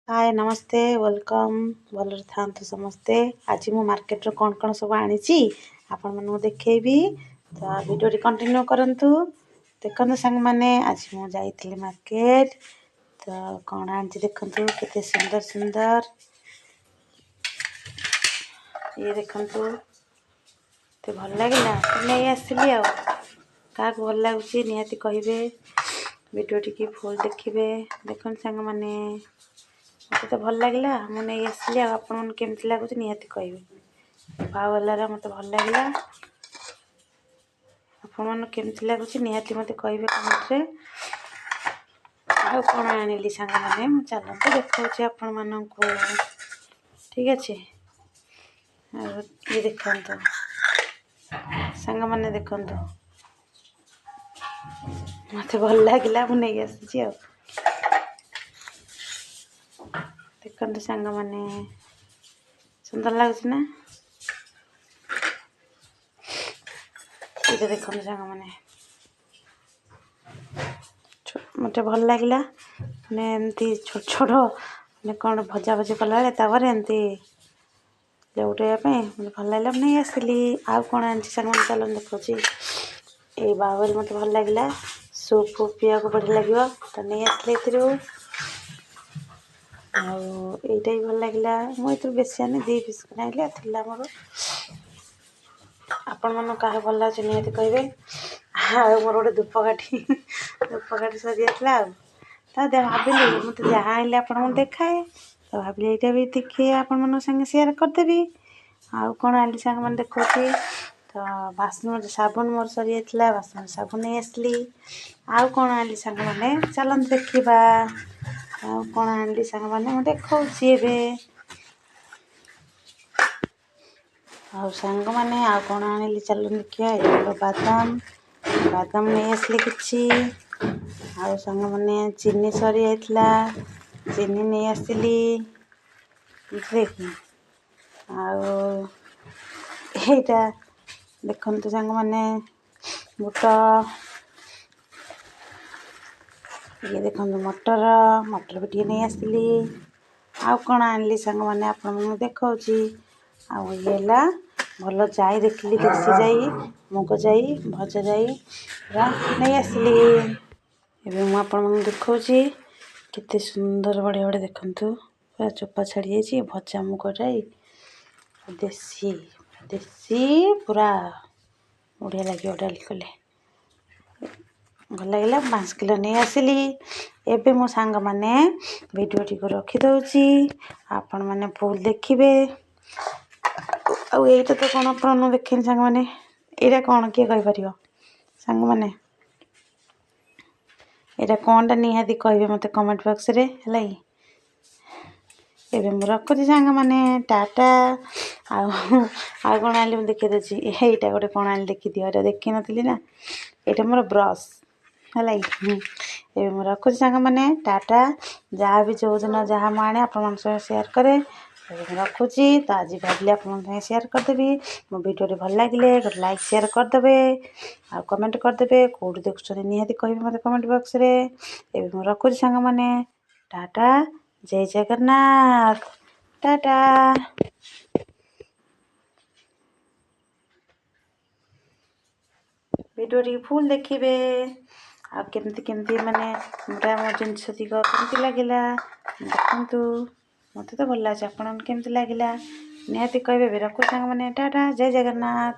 ହାଏ, ନମସ୍ତେ, welcome. ଭଲରେ ଥାଆନ୍ତୁ ସମସ୍ତେ। ଆଜି ମୁଁ ମାର୍କେଟରୁ କ'ଣ କ'ଣ ସବୁ ଆଣିଛି, ଆପଣମାନଙ୍କୁ ଦେଖେଇବି। ତ ଭିଡ଼ିଓଟି କଣ୍ଟିନ୍ୟୁ କରନ୍ତୁ। ଦେଖନ୍ତୁ ସାଙ୍ଗମାନେ, ଆଜି ମୁଁ ଯାଇଥିଲି ମାର୍କେଟ, ତ କ'ଣ ଆଣିଛି ଦେଖନ୍ତୁ। କେତେ ସୁନ୍ଦର ସୁନ୍ଦର ଇଏ ଦେଖନ୍ତୁ। ଏତେ ଭଲ ଲାଗିଲା, ନେଇ ଆସିଲି। ଆଉ କାହାକୁ ଭଲ ଲାଗୁଛି ନିହାତି କହିବେ। ଭିଡ଼ିଓ ଟିକେ ଫୁଲ୍ ଦେଖିବେ। ଦେଖନ୍ତୁ ସାଙ୍ଗମାନେ, ମୋତେ ତ ଭଲ ଲାଗିଲା, ମୁଁ ନେଇ ଆସିଲି। ଆଉ ଆପଣମାନଙ୍କୁ କେମିତି ଲାଗୁଛି ନିହାତି କହିବେ। ବାଲାର ମୋତେ ଭଲ ଲାଗିଲା। ଆପଣମାନଙ୍କୁ କେମିତି ଲାଗୁଛି ନିହାତି ମୋତେ କହିବେ କମେଣ୍ଟରେ। ଆଉ କ'ଣ ଆଣିଲି ସାଙ୍ଗମାନେ, ମୁଁ ଚାଲନ୍ତୁ ଦେଖାଉଛି ଆପଣମାନଙ୍କୁ। ଠିକ୍ ଅଛି। ଆଉ ଇଏ ଦେଖନ୍ତୁ ସାଙ୍ଗମାନେ, ଦେଖନ୍ତୁ, ମୋତେ ଭଲ ଲାଗିଲା, ମୁଁ ନେଇ ଆସିଛି। ଆଉ ଦେଖନ୍ତୁ ସାଙ୍ଗମାନେ, ସୁନ୍ଦର ଲାଗୁଛି ନା? ଏଇଟା ଦେଖନ୍ତୁ ସାଙ୍ଗମାନେ, ମୋତେ ଭଲ ଲାଗିଲା। ମାନେ ଏମିତି ଛୋଟ ଛୋଟ, ମାନେ କ'ଣ ଭଜା ଭଜି କଲାବେଳେ ତାପରେ ଏମିତି ଲେଉଟେଇବା ପାଇଁ ମୋତେ ଭଲ ଲାଗିଲା, ମୁଁ ନେଇ ଆସିଲି। ଆଉ କ'ଣ ଆଣିଛି ସାଙ୍ଗମାନେ, ଚାଲନ୍ତୁ ଦେଖାଉଛି। ଏଇ ବାଉଲ୍ ମୋତେ ଭଲ ଲାଗିଲା, ସୁପ୍ ଫୁପ୍ ପିଇବାକୁ ବଢ଼ିଆ ଲାଗିବ, ତ ନେଇ ଆସିଲି ଏଥିରୁ। ଆଉ ଏଇଟା ବି ଭଲ ଲାଗିଲା। ମୁଁ ଏଥିରୁ ବେଶୀ ଆଣି 2 ପିସ୍ ଆଣିଲି, ଆଉ ଥିଲା ମୋର। ଆପଣମାନଙ୍କୁ କାହାକୁ ଭଲ ଲାଗୁଛି ନିହାତି କହିବେ। ଆଉ ମୋର ଗୋଟେ ଧୂପକାଠି ସରିଯାଇଥିଲା। ଆଉ ତ ଭାବିଲି, ମୁଁ ତ ଯାହା ଆଣିଲେ ଆପଣଙ୍କୁ ଦେଖାଏ, ତ ଭାବିଲି ଏଇଟା ବି ଟିକେ ଆପଣମାନଙ୍କ ସାଙ୍ଗେ ସେୟାର କରିଦେବି। ଆଉ କ'ଣ ଆଣିଲି ସାଙ୍ଗମାନେ ଦେଖାଉଛି। ତ ବାସନ ସାବୁନ ମୋର ସରିଯାଇଥିଲା, ବାସନ ସାବୁନ ନେଇ ଆସିଲି। ଆଉ କ'ଣ ଆଣିଲି ସାଙ୍ଗମାନେ, ଚାଲନ୍ତୁ ଦେଖିବା। ଆଉ କ'ଣ ଆଣିଲି ସାଙ୍ଗମାନେ, ମୁଁ ଦେଖାଉଛି ଏବେ। ଆଉ ସାଙ୍ଗମାନେ, ଆଉ କ'ଣ ଆଣିଲି ଚାଲନ୍ତୁ ଦେଖିବା। ଏଇଟା ବାଦାମ, ବାଦାମ ନେଇ ଆସିଲି କିଛି। ଆଉ ସାଙ୍ଗମାନେ, ଚିନି ସରିଯାଇଥିଲା, ଚିନି ନେଇ ଆସିଲି, ବୁଝିଲେ କି? ଆଉ ଏଇଟା ଦେଖନ୍ତୁ ସାଙ୍ଗମାନେ, ବୁଟ। ଇଏ ଦେଖନ୍ତୁ ମଟର, ମଟର ବି ଟିକେ ନେଇ ଆସିଲି। ଆଉ କ'ଣ ଆଣିଲି ସାଙ୍ଗମାନେ, ଆପଣମାନଙ୍କୁ ଦେଖାଉଛି। ଆଉ ଇଏ ହେଲା ଭଲ ଜାଇ ଦେଖିଲି, ଦେଶୀ ଜାଇ, ମୁଗ ଜାଇ, ଭଜା ଜାଇ ପୁରା ନେଇ ଆସିଲି। ଏବେ ମୁଁ ଆପଣମାନଙ୍କୁ ଦେଖାଉଛି କେତେ ସୁନ୍ଦର, ବଢ଼ିଆ ବଢ଼ିଆ। ଦେଖନ୍ତୁ, ପୁରା ଚୋପା ଛାଡ଼ି ଯାଇଛି। ଭଜା ମୁଗ ଜାଇ, ଦେଶୀ ଦେଶୀ, ପୁରା ବଢ଼ିଆ ଲାଗିବ ଡାଲି କଲେ। ଭଲ ଲାଗିଲା, 5 କିଲୋ ନେଇ ଆସିଲି। ଏବେ ମୋ ସାଙ୍ଗମାନେ ଭିଡ଼ିଓଟିକୁ ରଖିଦେଉଛି, ଆପଣମାନେ ଫୁଲ୍ ଦେଖିବେ। ଆଉ ଏଇଟା ତ କ'ଣ ଆପଣ ଦେଖିନି ସାଙ୍ଗମାନେ? ଏଇଟା କ'ଣ କିଏ କହିପାରିବ ସାଙ୍ଗମାନେ? ଏଇଟା କ'ଣଟା ନିହାତି କହିବେ ମୋତେ କମେଣ୍ଟ ବକ୍ସରେ, ହେଲା କି? ଏବେ ମୁଁ ରଖୁଛି ସାଙ୍ଗମାନେ, ଟାଟା। ଆଉ ଆଉ କ'ଣ ଆଣିଲି ମୁଁ ଦେଖେଇ ଦେଉଛି। ଏଇଟା ଗୋଟେ କ'ଣ ଆଣିଲି ଦେଖିଦିଅ, ଏଇଟା ଦେଖିନଥିଲି ନା? ଏଇଟା ମୋର ବ୍ରସ୍, ହେଲା କି? ଏବେ ମୁଁ ରଖୁଛି ସାଙ୍ଗମାନେ, ଟାଟା। ଯାହା ବି ଯେଉଁଦିନ ଯାହା ମୁଁ ଆଣେ ଆପଣମାନଙ୍କ ସହ ସେୟାର କରେ। ଏବେ ମୁଁ ରଖୁଛି। ତ ଆଜି ଭାବିଲି ଆପଣଙ୍କ ସାଙ୍ଗେ ସେୟାର କରିଦେବି। ମୋ ଭିଡ଼ିଓଟି ଭଲ ଲାଗିଲେ ଗୋଟେ ଲାଇକ୍ ସେୟାର କରିଦେବେ ଆଉ କମେଣ୍ଟ କରିଦେବେ। କେଉଁଠୁ ଦେଖୁଛନ୍ତି ନିହାତି କହିବେ ମୋତେ କମେଣ୍ଟ ବକ୍ସରେ। ଏବେ ମୁଁ ରଖୁଛି ସାଙ୍ଗମାନେ, ଟାଟା, ଜୟ ଜଗନ୍ନାଥ, ଟାଟା। ଭିଡ଼ିଓଟିକୁ ଫୁଲ୍ ଦେଖିବେ। ଆଉ କେମିତି କେମିତି ମାନେ ପୁରା ମୋ ଜିନିଷ ତିକ କେମିତି ଲାଗିଲା ଦେଖନ୍ତୁ। ମୋତେ ତ ଭଲ ଲାଗୁଛି, ଆପଣଙ୍କୁ କେମିତି ଲାଗିଲା ନିହାତି କହିବେ। ଏବେ ରଖୁଛି ସାଙ୍ଗମାନେ, ଟାଟା, ଜୟ ଜଗନ୍ନାଥ।